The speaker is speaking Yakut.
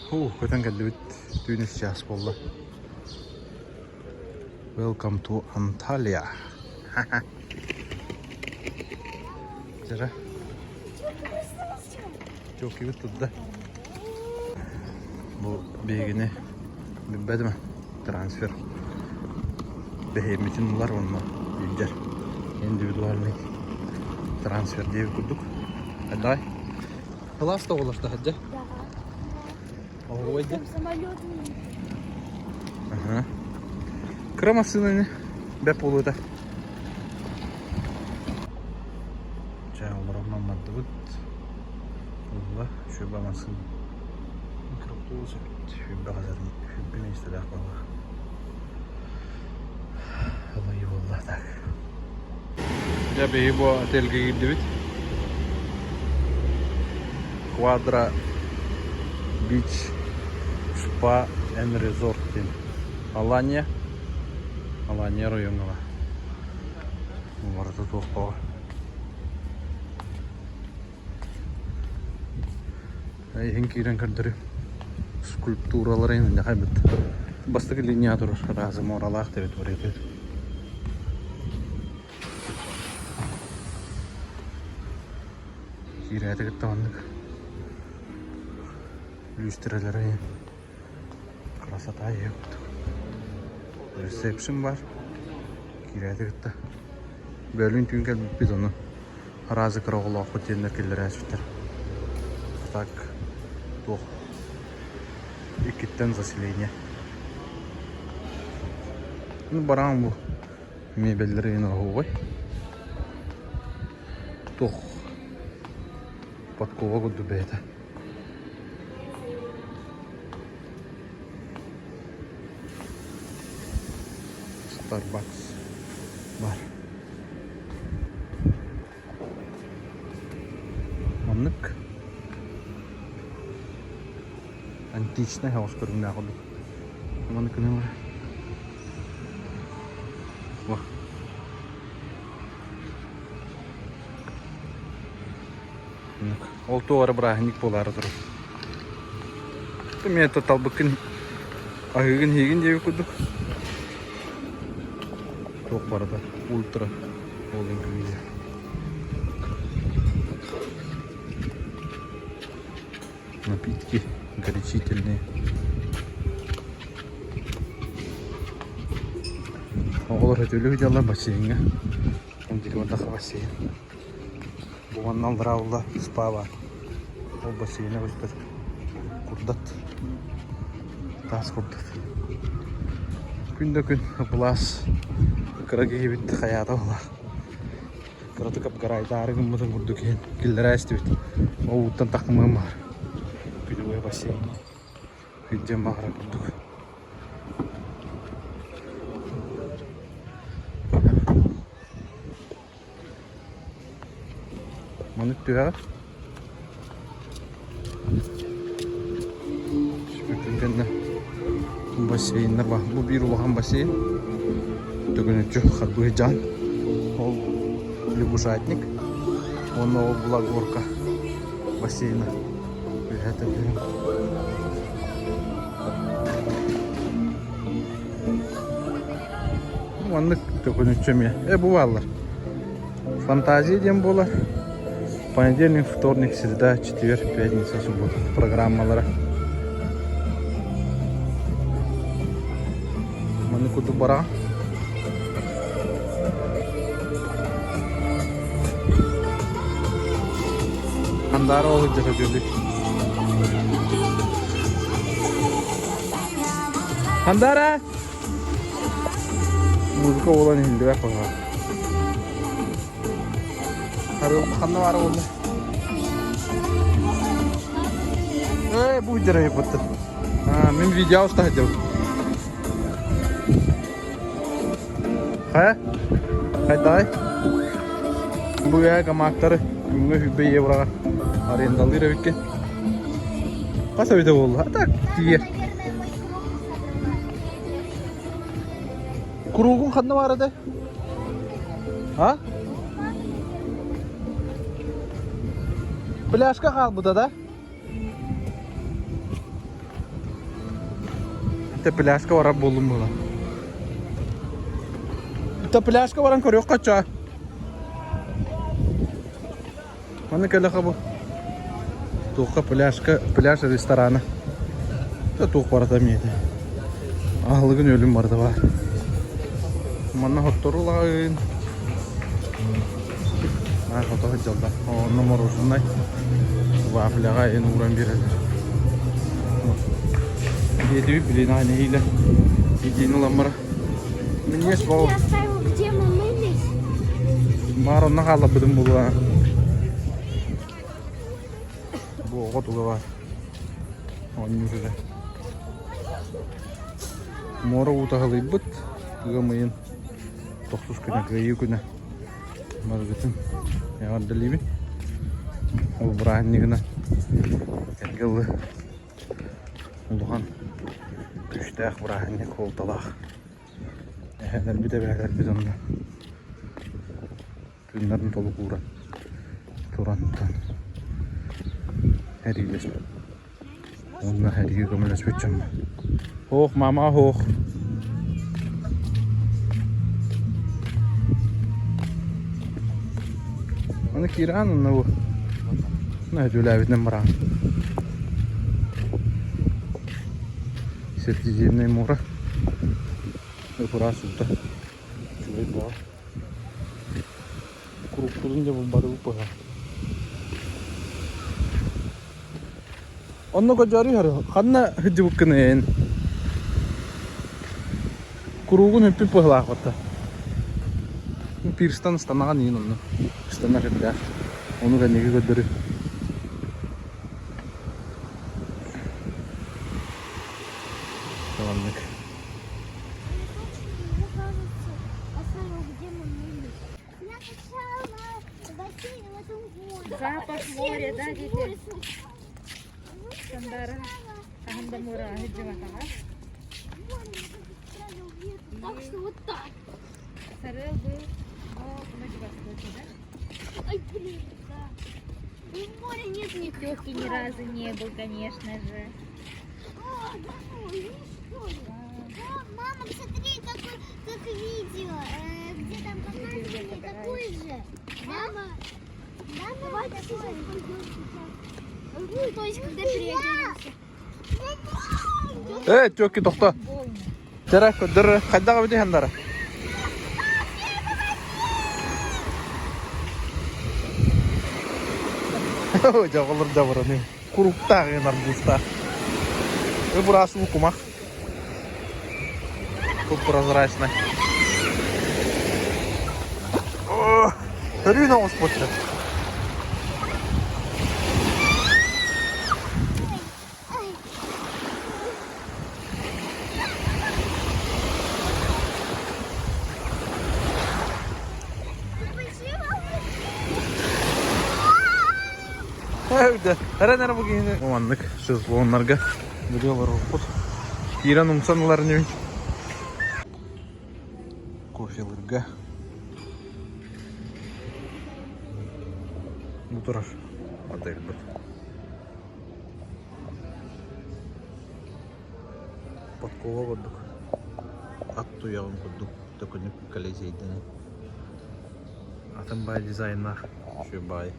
Һуу, көтөн кэллибит. Түүн үс чаас буолла. Welcome to Antalya. Дьара. Чокибит турда. Бу биһигини билбэтим трансфер бэһиэммитин ылар уонна илдьэр индивидуальный трансфер диэбит курдук. Давай. Кылаас да оҕолор таһырдьа. Оһуобай дьэ. Аха. Кыра массыынаны бэп буолуота. Чэ, олороммон бардыбыт. Ылла, шөбө массыына. Микроавтобус эбит. Сүүрбэ хазар, сүүрбэ миэстэлээх буолла. Ылайы буолла так. Дьэ, биһиги бу отельга киирдибит. Quadra Beach Spa and Resort диэн. Алания. Алания оройуоҥҥа баар. Барыта туох баҕа. Иһин киирэн көрдөрүм. Скульптуралары эбит. Бастакы линия турар разы муоралаах территория Киирээти кытта маннык лүүстэрэлэрэ красота курдук. Ресепшн бар. Киирээти кытта. Бөөлүүн түүн кэлбиппит ону араазы кыра оҕолоохпут диэннэр киллэрээччиттэр. Так туох иккиттэн заселение. Ну бараан бу мебеллэри оһуобай. Туох подкова курдук бэйэтэ. Starbucks бар. Маннык античнай хаос көрүҥнээх курдук. Маннык гынан Во. Ол туох эрэ бырааһынньык буолаары турар. Мин это талбыккын аһыыгын иһиигин диэбит курдук. Туох барыта ультра all inclusive. Напитки горячительные. Оҕолор өтөлүү дьалла бассейҥҥа. Ол диэки бардахха бассейн. Бу манна аллараа спа баар. Ол бассейна көстөр. Курдат. Таас курдат. Күн да күн былаас кыра киһибит хайаата буолар. Кыратык обгорайдаары гыммытын курдук иһин киллэрэ истибит. Ол ууттан таххымыам баар. Күнү бассейн. Күндүм баҕара курдук. Маннык түһэҕит. Түспүппүн кэннэ бассейннар баар. Бу биир улахан бассейн. Төгүнүччү харбыы дьаан. Ол лягушатник. Уонна ол була горка бассейна. Үөһэ түһүн. Маннык төкүнүччү эмиэ. Э бу бааллар. Фантазия диэн буолар. Понедельник, вторник, среда, четверг, пятница, суббота программалара. Маннык курдук бараҕа. Андаара ол сылдьа сөтүөлүк. Андаара! Музыка буолан иһиллибэт быһыылаах. Ханна баара буолла? Ээ, бу дьарайбыттар. Аа, мин видео уста сылдьабын. Хайа? Хайдаҕай? Бу үйэ гамаактары күҥҥэ 100 евроҕа арендалыыр эбиккин. Хас эбитэ буолла? А так тиийэр. Кругун ханна баар этэ? А? Пляжка хаалбыта да? Тэ пляжка барар буоллум буолан. Та пляжка баран көрүөххэ чаа. Маны кэлэхэ бу. Туохха пляжка, пляж ресторана. Та туох барата миэтэ. Аһылыгын өлүм барда бар. Манна хотторулаҕын. Аа, хото сылдьаллар. Онно мороженай вафляҕа эн ууран биэрэллэр. Диэтибит билин аҕай нэһиилэ идиини ылан бара. Минньиэс боо. Я оставил, где мы мылись. Маар онно хаалларбытым буолуо. Бу оҕо туга баар. Оонньуур эрэ. Муора уута аһылыйбыт. Ыам ыйын тохсус күнэ, кыайыы күнэ. Барыгытын эҕэрдэлиибин. Ол бырааһынньыгынан эргэ ылы улахан күүстээх бырааһынньык суолталаах. Эһээлэрбит, эбээлэрбит онно тыыннарын толук ууран турантан эриилэспит. Уонна эриги көмөлөспүт дьоммут. Һоох, мама, һоох. Аны киирэн онно бу. Өтүүлээбитинэн бараан. Средиземное море. Ыпыраас уута. Үчүгэй бөҕө. Куруппутун дьэ булбатыбыт быһа. Онно көрдөрүү хары ханна сылдьыбыккыный Куруугун үппүт быһылаах батта. Пирстан ыстанаҕын иин онно. Ыстанар ирдээх. Ону кэнники көрдөрүү. Маннык. Мне кажется, оставил, где мы мылись. Я сначала в бассейне в этом море. Запах моря, да, дети? Сандара. Хаһан да муора сылдьыбатаҕа. Так что вот так. Сарыал был о Владивостоке, да? Ай, блин, да. И моря нет никаких. Тётки ни разу не был, конечно же. А, да, видишь, что ли? Да, мама, смотри, какой, как видео, где там показывали, такой же. Мама, да, давай сейчас пойдем сейчас. Ну, то есть, когда переоденемся. Э, тёки тохто. Волны. Дара, көрдөр, хайдах эбитий хандара? Дьоҕолор дьабыраны. Куруктаах ин арбузтаах. Ыбыраас уу кумах. Тут прозрачный. Өрүү оҕуспут. Эрэн эрэ бу киһини маннык шезлоннарга били олорорбут. Киирэн умсан ылар инибин. Кофелырга бу турар отельбыт. Подкова курдук, ат туйаҕын курдук төкүнүк колизейдэнэн. Атын баай дизайннаах үчүгэй баай.